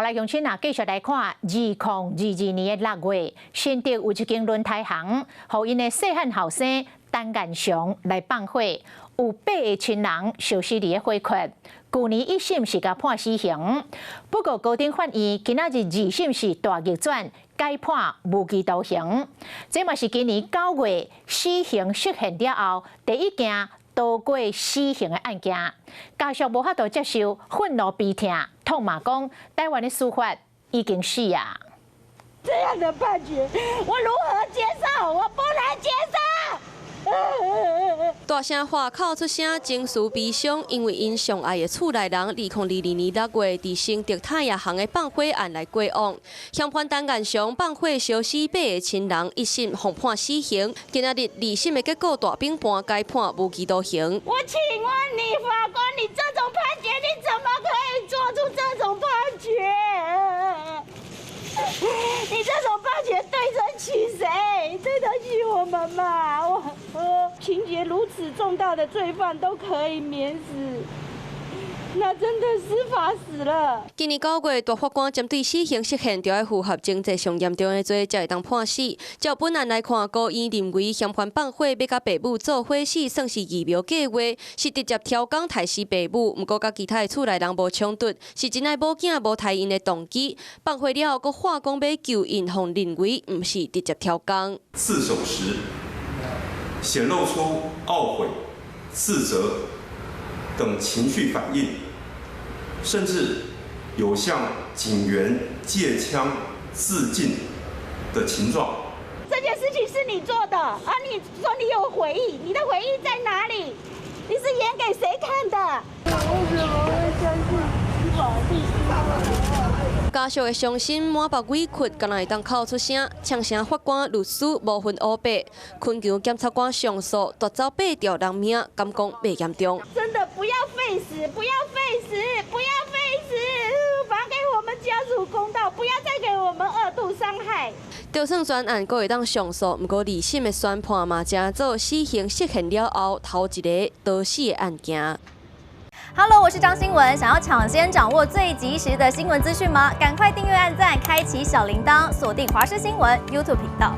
來鄉親啊，繼續來看2022年的6月，新竹有一間輪胎行，予𪜶的細漢後生陳彦祥來放火，有八个親人燒死佇个火窟。舊年一審是共判死刑，不過高等法院今仔日二審是大逆轉，改判無期徒刑。這嘛是今年9月死刑釋憲了後第一件逃過死刑的案件。家屬無法度接受，憤怒悲痛，痛罵講台灣的司法已經死啊！這樣的判決，我如何接受？我不能接受。大聲喊哭出聲，情緒悲傷，因為𪜶上愛的厝內人，2022年6月佇新竹胎仔行的放火案來過往，嫌犯陳彦祥放火燒死八个親人，一審予判死刑，今仔日二審的結果大平盤改判無期徒刑。我請問你法官，你這種判決，你怎麼可以做出這種判決？你這種判決對得起誰？對得起我們嗎？我情節如此重大的罪犯都可以免死，那真的司法死了。今年9月，大法官針對死刑釋憲，著愛符合情節上嚴重的罪，才會當判死。照本案來看，高院認為嫌犯放火欲佮爸母做伙死，算是預謀計劃，是直接挑工刣死爸母。毋過佮其他的厝內人無衝突，是真愛某囝無刣𪜶的動機。放火了後，閣喊講欲救𪜶，予人認為毋是直接挑工。自首時顯露出懊悔、自責等情緒反應，甚至有向警員借槍自盡的情狀。這件事情是你做的啊！你說你有悔意，你的悔意在哪裡？你是演給誰看的？我為什麼會相信法律？家屬的傷心滿腹委屈，敢若會當哭出聲，嗆聲法官、律師無分黑白，懇求檢察官上訴，奪走八條人命，敢講袂嚴重。真的不要廢死，不要廢死，不要廢死，還給我們家屬公道，不要再給我們二度傷害。就算全案閣會當上訴，毋過二審的宣判嘛，成做死刑釋憲了後頭一个逃死的案件。 Hello，我是張新文。想要搶先掌握最及時的新聞資訊嗎？趕快訂閱、按讚、開啟小鈴鐺，鎖定華視新聞 YouTube 頻道。